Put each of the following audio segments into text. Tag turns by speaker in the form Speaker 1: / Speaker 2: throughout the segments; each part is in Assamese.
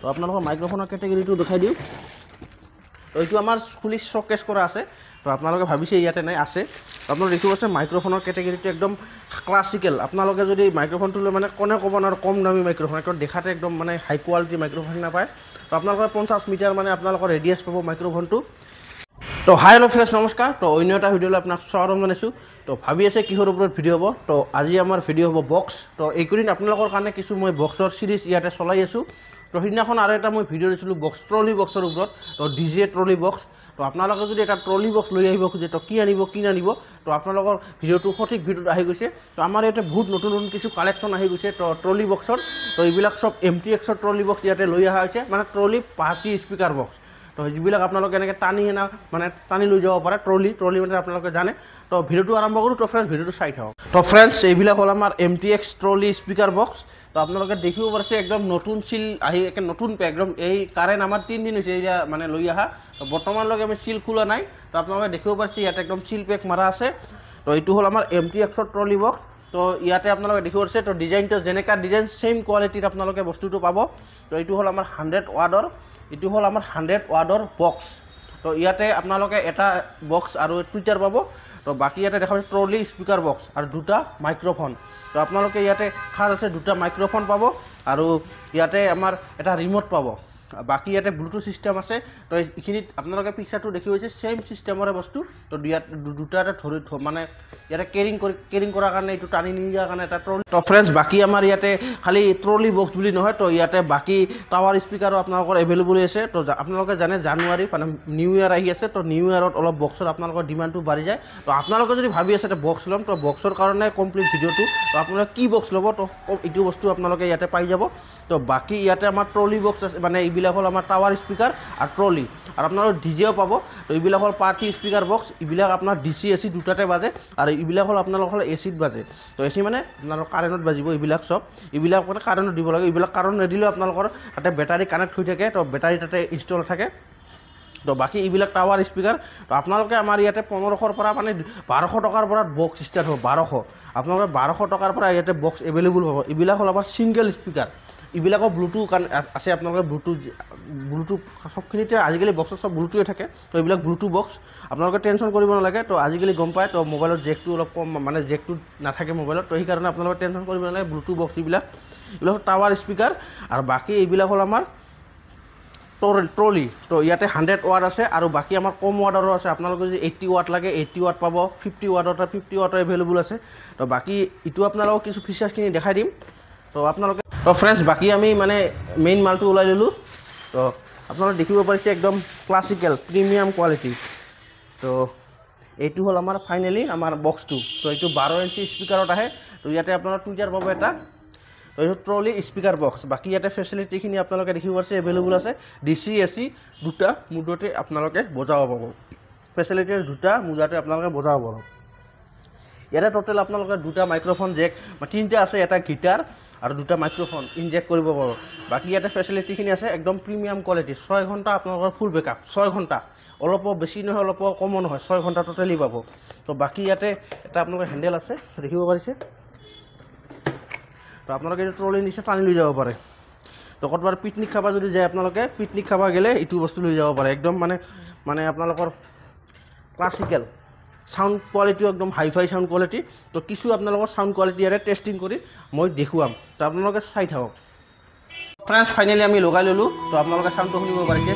Speaker 1: তো আপোনালোকৰ মাইক্ৰফোনৰ কেটেগৰীটো দেখাই দিওঁ। তো এইটো আমাৰ খুলি শ্ব'কেছ কৰা আছে। তো আপোনালোকে ভাবিছে ইয়াতে নাই, আছে। তো আপোনালোকে দেখিব আছে মাইক্ৰফোনৰ কেটেগৰীটো একদম ক্লাছিকেল। আপোনালোকে যদি মাইক্ৰফোনটো লৈ মানে কোনে ক'ব নোৱাৰে কম দামী মাইক্ৰফোন, একদম দেখাতে একদম মানে হাই কোৱালিটিৰ মাইক্ৰফোন নাপায়। তো আপোনালোকৰ 50 মিটাৰ মানে আপোনালোকৰ ৰেডিয়াছ পাব মাইক্ৰফোনটো। তো হাই হেল্ল' ফ্ৰেণ্ডছ, নমস্কাৰ। তো অন্য এটা ভিডিঅ'লৈ আপোনাক স্বাগতম জনাইছোঁ। তো ভাবি আছে কিহৰ ওপৰত ভিডিঅ' হ'ব। তো আজি আমাৰ ভিডিঅ' হ'ব বক্স। তো এইকেইদিন আপোনালোকৰ কাৰণে কিছু মই বক্সৰ চিৰিজ ইয়াতে চলাই আছোঁ। তো সিদিনাখন আৰু এটা মই ভিডিঅ' দিছিলোঁ বক্স, ট্ৰলি বক্সৰ ওপৰত, তো ডি জে ট্ৰলি বক্স। তো আপোনালোকে যদি এটা ট্ৰলি বক্স লৈ আহিব খোজে, তো কি আনিব কি নানিব, তো আপোনালোকৰ ভিডিঅ'টো সঠিক ভিডিঅ'ত আহি গৈছে। তো আমাৰ ইয়াতে বহুত নতুন নতুন কিছু কালেকশ্যন আহি গৈছে তো ট্ৰলি বক্সৰ। তো এইবিলাক চব এম টি এক্সৰ ট্ৰলি বক্স ইয়াতে লৈ অহা হৈছে, মানে ট্ৰলি পাৰ্টি স্পীকাৰ বক্স। তো যিবিলাক আপোনালোকে এনেকৈ টানি এনা মানে টানি লৈ যাব পাৰে ট্ৰলি, ট্ৰলি মানে আপোনালোকে জানে। তো ভিডিঅ'টো আৰম্ভ কৰোঁ। তো ফ্ৰেণ্ডছ, ভিডিঅ'টো চাই থাকক। তো ফ্ৰেণ্ডছ, এইবিলাক হ'ল আমাৰ M T X trolley speaker box. তো আপোনালোকে দেখিব পাৰিছে একদম নতুন চিল আহি একে নতুন পেক একদম। এই কাৰেণ্ট আমাৰ 3 দিন হৈছে এতিয়া মানে লৈ অহা। তো বৰ্তমানলৈকে আমি চিল খোলা নাই। তো আপোনালোকে দেখিব পাৰিছে ইয়াতে একদম চিল পেক মাৰা আছে। তো এইটো হ'ল আমাৰ এম টি এক্সৰ ট্ৰলি বক্স। তো ইয়াতে আপোনালোকে দেখিব পাৰিছে, তো ডিজাইনটো যেনেকুৱা ডিজাইন ছেইম কোৱালিটিত আপোনালোকে বস্তুটো পাব। তো এইটো হ'ল আমাৰ 100 ৱাটৰ, এইটো হ'ল আমাৰ 100 ৱাটৰ বক্স। তো ইয়াতে আপোনালোকে এটা বক্স আৰু টুইটাৰ পাব। তো বাকী ইয়াতে দেখা পাইছে ট্ৰলি স্পীকাৰ বক্স আৰু দুটা মাইক্ৰফোন। তো আপোনালোকে ইয়াতে খাজ আছে দুটা মাইক্ৰফোন পাব আৰু ইয়াতে আমাৰ এটা ৰিম'ট পাব। বাকী ইয়াতে ব্লুটুথ চিষ্টেম আছে। তো এইখিনিত আপোনালোকে পিকচাৰটো দেখি পাইছে ছেইম চিষ্টেমৰে বস্তু। তো ইয়াত দুটা এটা ধৰি মানে ইয়াতে কেৰিং কৰাৰ কাৰণে এইটো টানি নিয়াৰ কাৰণে এটা ট্ৰলি। তো ফ্ৰেণ্ডছ, বাকী আমাৰ ইয়াতে খালি ট্ৰলি বক্স বুলি নহয়, তো ইয়াতে বাকী টাৱাৰ স্পীকাৰো আপোনালোকৰ এভেইলেবল আছে। তো আপোনালোকে জানে জানুৱাৰী মানে নিউ ইয়েৰ আহি আছে। তো নিউ ইয়েৰত অলপ বক্সৰ আপোনালোকৰ ডিমাণ্ডটো বাঢ়ি যায়। তো আপোনালোকে যদি ভাবি আছে এটা বক্স ল'ম, তো বক্সৰ কাৰণে কমপ্লিট ভিডিঅ'টো। তো আপোনালোকে কি বক্স ল'ব, তো এইটো বস্তু আপোনালোকে ইয়াতে পাই যাব। তো বাকী ইয়াতে আমাৰ ট্ৰলি বক্স আছে, মানে এইবিলাক হ'ল আমাৰ টাৱাৰ স্পীকাৰ আৰু ট্ৰলি, আৰু আপোনালোকৰ ডি জেও পাব। তো এইবিলাক হ'ল পাৰ্টি স্পীকাৰ বক্স, এইবিলাক আপোনাৰ ডি চি এ চি দুটাতে বাজে, আৰু এইবিলাক হ'ল আপোনালোকৰ এ চিত বাজে। তো এ চি মানে আপোনালোকৰ কাৰেণ্টত বাজিব এইবিলাক চব, এইবিলাক মানে কাৰেণ্টত দিব লাগে। এইবিলাক কাৰেণ্ট নিদিলেও আপোনালোকৰ তাতে বেটাৰী কানেক্ট হৈ থাকে, তো বেটাৰী তাতে ইনষ্টল থাকে। তো বাকী এইবিলাক টাৱাৰ স্পীকাৰ। তো আপোনালোকে আমাৰ ইয়াতে 1500ৰ পৰা মানে 1200 টকাৰ পৰা বক্স ষ্টাৰ্ট হ'ব। 1200 আপোনালোকে 1200 টকাৰ পৰা ইয়াতে বক্স এভেইলেবল হ'ব। এইবিলাক হ'ল আমাৰ ছিংগল স্পীকাৰ, এইবিলাকৰ ব্লুটুথ আছে, আপোনালোকে ব্লুটুথ চবখিনিতে আজিকালি বক্সত চব ব্লুটুথে থাকে। তো এইবিলাক ব্লুটুথ বক্স, আপোনালোকে টেনশ্যন কৰিব নালাগে। তো আজিকালি গম পায়, তো মোবাইলত জেকটো অলপ কম, মানে জেকটো নাথাকে মোবাইলত, তো সেইকাৰণে আপোনালোকে টেনশ্যন কৰিব নালাগে। ব্লুটুথ বক্স এইবিলাক, এইবিলাক টাৱাৰ স্পীকাৰ। আৰু বাকী এইবিলাক হ'ল আমাৰ ট্ৰলি। তো ইয়াতে 100 ৱাট আছে আৰু বাকী আমাৰ কম ৱাটৰো আছে। আপোনালোকে যদি 80 ৱাট লাগে 80 ৱাট পাব, 50 ৱাটৰ 50 ৱাটৰ এভেইলেবল আছে। তো বাকী ইটো আপোনালোকক কিছু ফিচাৰ্ছখিনি দেখাই দিম। তো আপোনালোকে তো ফ্ৰেণ্ডছ, বাকী আমি মানে মেইন মালটো ওলাই ল'লোঁ। তো আপোনালোকে দেখিব পাৰিছে একদম ক্লাছিকেল প্ৰিমিয়াম কোৱালিটি। তো এইটো হ'ল আমাৰ ফাইনেলি আমাৰ বক্সটো। তো এইটো 12 ইঞ্চি স্পীকাৰত আহে। তো ইয়াতে আপোনালোকে টুইটাৰ পাব এটা। তো এইটো ট্ৰলি স্পীকাৰ বক্স। বাকী ইয়াতে ফেচিলিটিখিনি আপোনালোকে দেখিব পাৰিছে এভেইলেবল আছে। ডি চি এ চি দুটা মুডতে আপোনালোকে বজাব পাব, ফেচিলিটি দুটা মুডতে আপোনালোকে বজাব পাব। ইয়াতে টোটেল আপোনালোকে দুটা মাইক্ৰফোন জেক, তিনিটা আছে, এটা গিটাৰ আৰু দুটা মাইক্ৰফোন ইনজেক্ট কৰিব পাব। বাকী ইয়াতে ফেচিলিটিখিনি আছে একদম প্ৰিমিয়াম কোৱালিটি। 6 ঘণ্টা আপোনালোকৰ ফুল বেকআপ, 6 ঘণ্টা, অলপো বেছি নহয় অলপো কমো নহয়, 6 ঘণ্টা টোটেলি পাব। তো বাকী ইয়াতে এটা আপোনালোকৰ হেণ্ডেল আছে, দেখিব পাৰিছে। তো আপোনালোকে এইটো ট্ৰলি নিচে টানি লৈ যাব পাৰে। তো ক'ৰবাত পিকনিক খাব যদি যায় আপোনালোকে, পিকনিক খাব গ'লে এইটো বস্তু লৈ যাব পাৰে। একদম মানে মানে আপোনালোকৰ ক্লাছিকেল চাউণ্ড কোৱালিটিও একদম হাই ফাই চাউণ্ড কোৱালিটি। তো কিছু আপোনালোকৰ চাউণ্ড কোৱালিটি ইয়াতে টেষ্টিং কৰি মই দেখুৱাম, তো আপোনালোকে চাই থাকক। ফ্ৰেণ্ডছ, ফাইনেলি আমি লগাই ল'লোঁ। তো আপোনালোকে চাউণ্ডটো শুনিব পাৰিছে।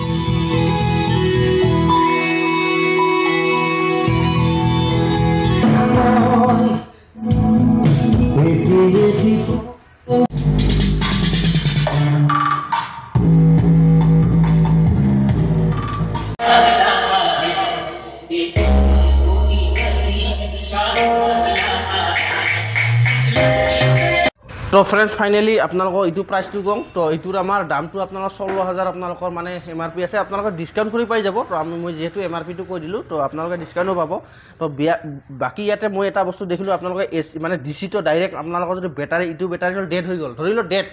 Speaker 1: তো ফ্ৰেণ্ডছ, ফাইনেলি আপোনালোকৰ এইটো প্ৰাইচটো কওঁ। তো এইটোৰ আমাৰ দামটো আপোনালোকৰ 16000 আপোনালোকৰ মানে এম আৰ পি আছে, আপোনালোকে ডিছকাউণ্ট কৰি পাই যাব। তো আমি মই যিহেতু এম আৰ পিটো কৈ দিলোঁ, তো আপোনালোকে ডিছকাউণ্টো পাব। তো বিয়া বাকী ইয়াতে মই এটা বস্তু দেখিলোঁ, আপোনালোকে এ চি মানে ডি চিটো ডাইৰেক্ট আপোনালোকৰ যদি বেটাৰী, ইটো বেটাৰী হ'ল ডেড হৈ গ'ল, ধৰি লওক ডেড,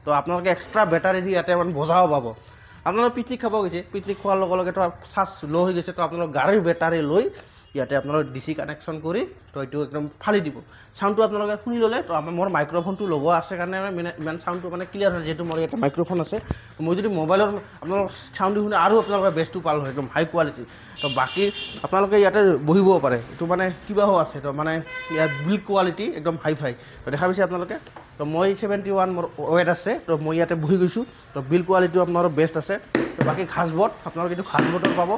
Speaker 1: তো আপোনালোকে এক্সট্ৰা বেটাৰী দি ইয়াতে মানে বজাব পাব। আপোনালোকে পিকনিক খাব গৈছে, পিকনিক খোৱাৰ লগে লগে তো চাৰ্জ ল' হৈ গৈছে, তো আপোনালোকে গাড়ীৰ বেটাৰী লৈ ইয়াতে আপোনালোকে ডি চি কানেকশ্যন কৰি তো এইটো একদম ফালি দিব চাউণ্ডটো। আপোনালোকে শুনি ল'লে। তো আমাৰ মোৰ মাইক্ৰফোনটো লগোৱা আছে কাৰণে মানে ইমান চাউণ্ডটো মানে ক্লিয়াৰ হয়, যিহেতু মোৰ ইয়াতে মাইক্ৰফোন আছে। মই যদি মোবাইলৰ আপোনালোক চাউণ্ডটো শুনি আৰু আপোনালোকে বেষ্টটো পাল হয়, একদম হাই কোৱালিটি। তো বাকী আপোনালোকে ইয়াতে বহিবও পাৰে, এইটো মানে কিবাও আছে। তো মানে ইয়াৰ বিল্ড কোৱালিটি একদম হাই ফাই। তো দেখা পাইছে আপোনালোকে। তো মই 71 মোৰ ৱেট আছে, তো মই ইয়াতে বহি গৈছোঁ। তো বিল্ড কোৱালিটিটো আপোনালোকৰ বেষ্ট আছে। তো বাকী ঘাঁচবৰ্ড আপোনালোকে এইটো ঘাঁচবৰ্ডৰ পাব।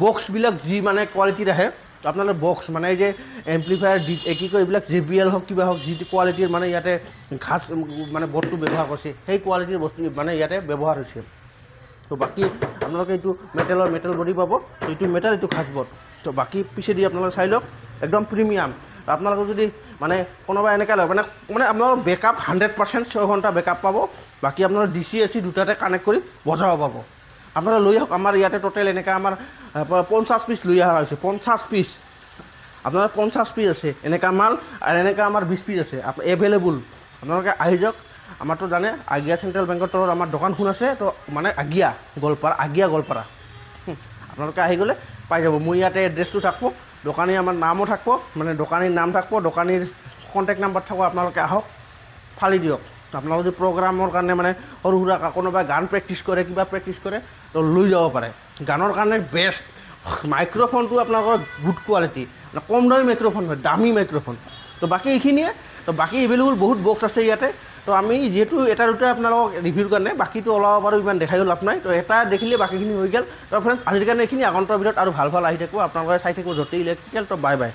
Speaker 1: বক্সবিলাক যি মানে কোৱালিটিৰ আহে, তো আপোনালোকে বক্স মানে এই যে এম্প্লিফায়াৰ ডি কি কয় এইবিলাক জে বি এল হওক কিবা হওক, যিটো কোৱালিটিৰ মানে ইয়াতে ঘাঁচ মানে বৰ্ডটো ব্যৱহাৰ কৰিছে, সেই কোৱালিটিৰ বস্তু মানে ইয়াতে ব্যৱহাৰ হৈছে। তো বাকী আপোনালোকে এইটো মেটেলৰ মেটেল বডি পাব। এইটো মেটেল, এইটো ঘাঁচবৰ্ড। তো বাকী পিছেদি আপোনালোকে চাই লওক, একদম প্ৰিমিয়াম। আপোনালোকৰ যদি মানে কোনোবা এনেকৈ লয়, মানে আপোনালোকৰ বেকআপ 100% 6 ঘণ্টা বেকআপ পাব। বাকী আপোনালোকৰ ডি চি এ চি দুটাতে কানেক্ট কৰি বজাব পাব। আপোনালোকে লৈ আহক। আমাৰ ইয়াতে টোটেল এনেকৈ আমাৰ 50 পিচ লৈ অহা হৈছে, 50 পিচ। আপোনাৰ 50 পিচ আছে এনেকুৱা মাল আৰু এনেকুৱা আমাৰ 20 পিচ আছে এভেইলেবল। আপোনালোকে আহি যাওক। আমাৰতো জানে, আগিয়া চেণ্ট্ৰেল বেংকৰ তলত আমাৰ দোকানখন আছে। তো মানে আগিয়া গোৱালপাৰা, আগিয়া গোৱালপাৰা। আপোনালোকে আহি গ'লে পাই যাব। মোৰ ইয়াতে এড্ৰেছটো থাকিব, দোকানী আমাৰ নামো থাকিব, মানে দোকানীৰ নাম থাকিব, দোকানীৰ কণ্টেক্ট নাম্বাৰ থাকিব। আপোনালোকে আহক, ফালি দিয়ক। আপোনালোকে যদি প্ৰগ্ৰামৰ কাৰণে মানে সৰু সুৰা কোনোবাই গান প্ৰেক্টিছ কৰে, কিবা প্ৰেক্টিছ কৰে, তো লৈ যাব পাৰে। গানৰ কাৰণে বেষ্ট। মাইক্ৰফোনটো আপোনালোকৰ গুড কোৱালিটি, মানে কম দামী মাইক্ৰফোন নহয়, দামী মাইক্ৰফোন। তো বাকী এইখিনিয়ে। তো বাকী এভেইলেবল বহুত বক্স আছে ইয়াতে। তো আমি যিহেতু এটা দুটা আপোনালোকক ৰিভিউৰ কাৰণে, বাকীটো ওলাব পাৰোঁ, ইমান দেখাইও লাভ নাই। তো এটা দেখিলে বাকীখিনি হৈ গ'ল। তো ফ্ৰেণ্ডছ, আজিৰ কাৰণে এইখিনি। আগন্তুক ভিডিঅ'ত আৰু ভাল ভাল আহি থাকিব। আপোনালোকে চাই থাকিব জ্যোতি ইলেক্ট্ৰিকেল। তো বাই বাই।